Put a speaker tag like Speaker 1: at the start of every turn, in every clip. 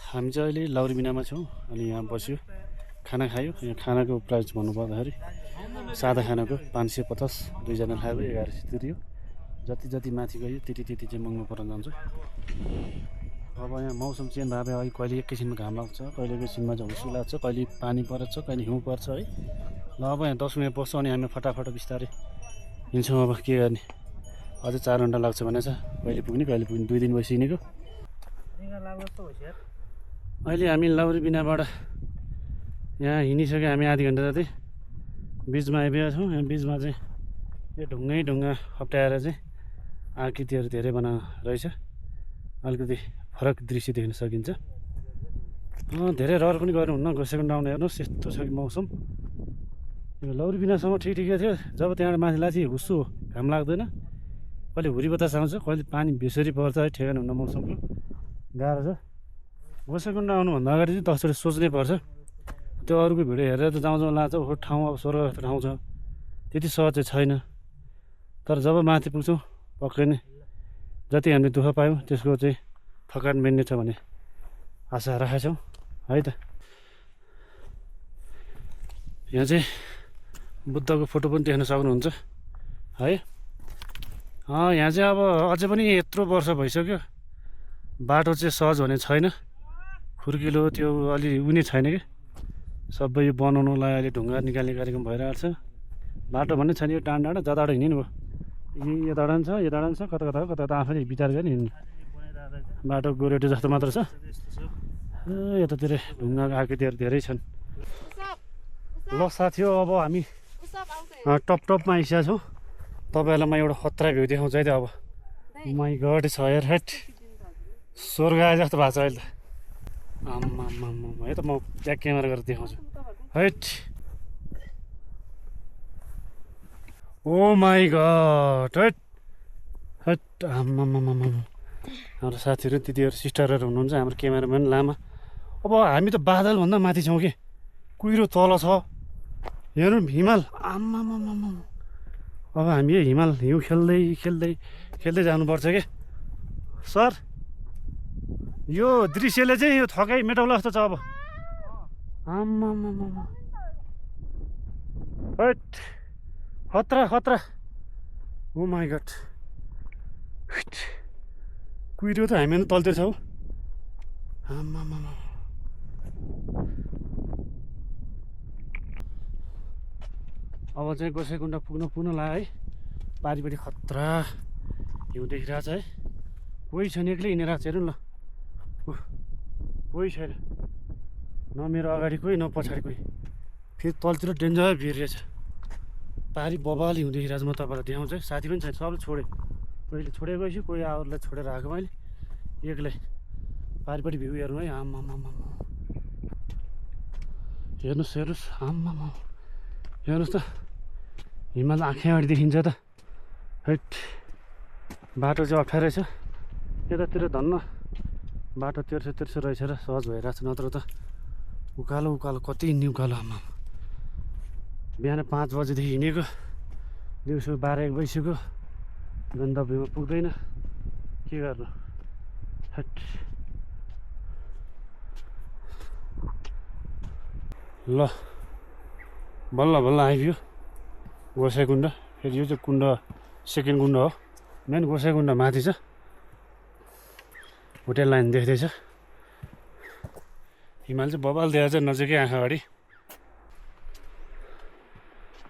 Speaker 1: हामी चाहिँ अहिले लौरीबिनामा छौँ अनि यहाँ बस्यो खाना खायो। यहाँ खानाको प्राइस भन्नुपर्दाखेरि सादा खानाको 550 दुईजना खाएको 1100 तिर्यो। जति जति माथि गयो त्यति त्यति चाहिँ महँगो पर्न जान्छ। अब यहाँ मौसम चेन्ज भए अहिले कहिले एकैछिनमा घाम लाग्छ, कहिले एकैछिनमा चाहिँ हुस्सु लाग्छ, कहिले पानी पर्छ, कहिले हिउँ पर्छ है। ल अब यहाँ 10 मिनट बस्छ अनि हामी फटाफट बिस्तारै हिँड्छौँ। अब के गर्ने, अझै 4 घन्टा लाग्छ भनेछ। कहिले पुग्ने 2 दिन भइसक्यो हिँडेको। अहिले हामी लौरीबिनाबाट यहाँ हिँडिसक्यो। हामी आधी घन्टा जति बिचमा आइपुगेका छौँ। यहाँ बिचमा चाहिँ यो ढुङ्गा हप्टाएर चाहिँ आकृतिहरू धेरै बना रहेछ। अलिकति फरक दृश्य देख्न सकिन्छ। धेरै रहर पनि गर्नुहुन्न। गोसेकुण्ड आउनु हेर्नुहोस् यस्तो छ कि मौसम। यो लौरीबिनासम्म ठिकै थियो। जब त्यहाँबाट माथि लाथी हुस्सु घाम लाग्दैन, कहिले हुरी बतास आउँछ, कहिले पानी बेसरी पर्छ है। ठेगान हुन्न मौसमको गाह्रो छ। गोसेकुण्ड आउनुभन्दा अगाडि चाहिँ तसरी सोच्नै पर्छ। त्यो अरूको भिडियो हेरेर त जाउँ लाग्छ। हो ठाउँ अब स्वर्ग जस्तो ठाउँ छ, त्यति सहज चाहिँ छैन। तर जब माथि पुग्छौँ पक्कै नै जति हामीले दुःख पायौँ त्यसको चाहिँ थकान मिल्ने छ भन्ने आशा राखेका छौँ है त। यहाँ चाहिँ बुद्धको फोटो पनि देख्न सक्नुहुन्छ है। यहाँ चाहिँ अब अझै पनि यत्रो वर्ष भइसक्यो, बाटो चाहिँ सहज हुने छैन। खुर्किलो त्यो अलि उनी छैन कि सबै यो बनाउनुलाई अहिले ढुङ्गा निकाल्ने कार्यक्रम भइरहेको छ। बाटो भन्ने छैन। यो टाढा जताबाट हिँड्ने भयो, यताबाट पनि छ यताबाट पनि छ, कता कता आफैले विचार गर्ने हिँड्ने बाटो गोरेटो जस्तो मात्र छ। यतातिर ढुङ्गाको आकृतिहरू धेरै छन्। ल साथी हो, अब हामी टपमा आइसकेका छौँ। तपाईँहरूलाई म एउटा खतरा भ्यू देखाउँछ है त। अब माई गड छ यार, हेट स्वर्ग आए जस्तो भएको छ अहिले त। आम्मामामा है त, म ब्याक क्यामेरा गरेर देखाउँछु हैट। ओ माई गड हैट हैट। आम्मामामा हाम्रो साथीहरू दिदीहरू सिस्टरहरू हुनुहुन्छ, हाम्रो क्यामेराम्यान लामा। अब हामी त बादलभन्दा माथि छौँ कि, कुहिरो तल छ हेर्नु हिमाल। आम्मामामा अब हामी हिमाल हिउँ खेल्दै जानुपर्छ कि सर। यो दृश्यले चाहिँ यो थकाइ मेटाउला जस्तो छ अब। आम्मामामा हैट खतरा। ओ माई गड कुहिरो त हामी तलतिर छौँ। आम्मामामा अब चाहिँ गोसेकुण्ड पुग्न लाग्यो है। पारिपट्टि खतरा हिउँ देखिरहेको छ है। कोही छैन, एक्लै हिँडिरहेको छ हेर्नु ल। कोही छैन, न मेरो अगाडि कोही न पछाडि कोही। फेरि तलतिर डेन्जर भिड रहेछ। पारि बबाल हिउँ देखिरहेको छ। म तपाईँलाई देखाउँछु है। साथी पनि छैन, सबले छोडेँ। कोहीले छोडेको छु, कोही अरूलाई छोडेर आएको मैले एक्लै। पारिपट्टि भ्यू हेर्नु है। आम्मामामा हेर्नुहोस् आम्मामा हेर्नुहोस् त, हिमाल आँखै अगाडि देखिन्छ त हैट। बाटो चाहिँ अप्ठ्यारै छ यतातिर, धन्न बाटो तेर्सो रहेछ र सहज भइरहेको छ। नत्र त उकालो कति हिँड्ने उकालो। आम्मा बिहान 5 बजीदेखि हिँडेको, दिउँसो 12-1 बजिसक्यो, गन्तव्यमा पुग्दैन। के गर्नु हैट। ल बल्ल आइपुग्यो गोसाइकुण्ड। फेरि यो चाहिँ कुण्ड सेकेन्ड कुण्ड हो। मेन गोसाइकुण्ड माथि छ। होटेल लाइन देख्दैछ। हिमाल चाहिँ बबाल देखाएको छ नजिकै आँखा अगाडि।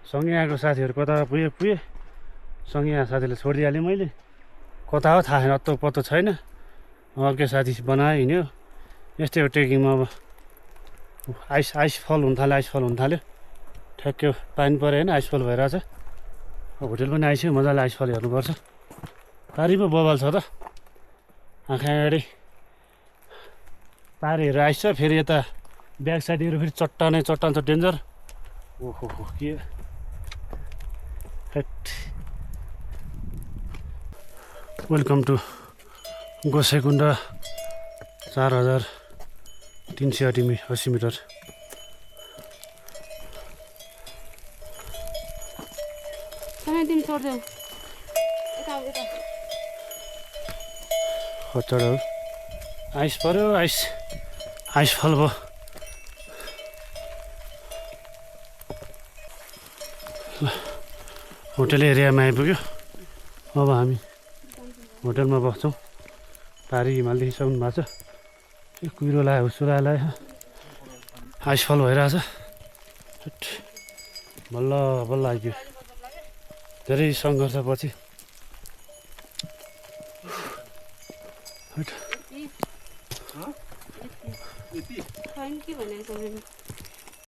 Speaker 1: सँगै आएको साथीहरू कता पुगे। सँगै आएको साथीले छोडिदिइहालेँ मैले। कता हो थाहा छैन, अत्तो पत्तो छैन। अर्कै साथी बनायो हिँड्यो। यस्तै हो ट्रेकिङमा। अब आइसफल हुन थाल्यो। ठ्याक्कै पानी पऱ्यो होइन, आइसफल भइरहेछ। होटेल पनि आइसक्यो, मजाले आइसफल हेर्नुपर्छ। पारि पो बबाल छ त। आँखा अगाडि पारिहरू आइस। फेरि यता ब्याक साइडहरू फेरि चट्टान छ डेन्जर। ओहो के हेट। Welcome to Gosaikunda 4380 metre. खचड हो। आइस पर्यो आइस। आइसफल भयो होटल एरियामा आइपुग्यो अब हामी होटलमा बस्छौँ पारी हिमालदेखि सक्नु भएको छ यो कुहिरो लाग्यो उसुरा लाग्यो आइसफल भइरहेछ बल्ल बल्ल आइपुग्यो धेरै सङ्घर्षपछि
Speaker 2: Thank you.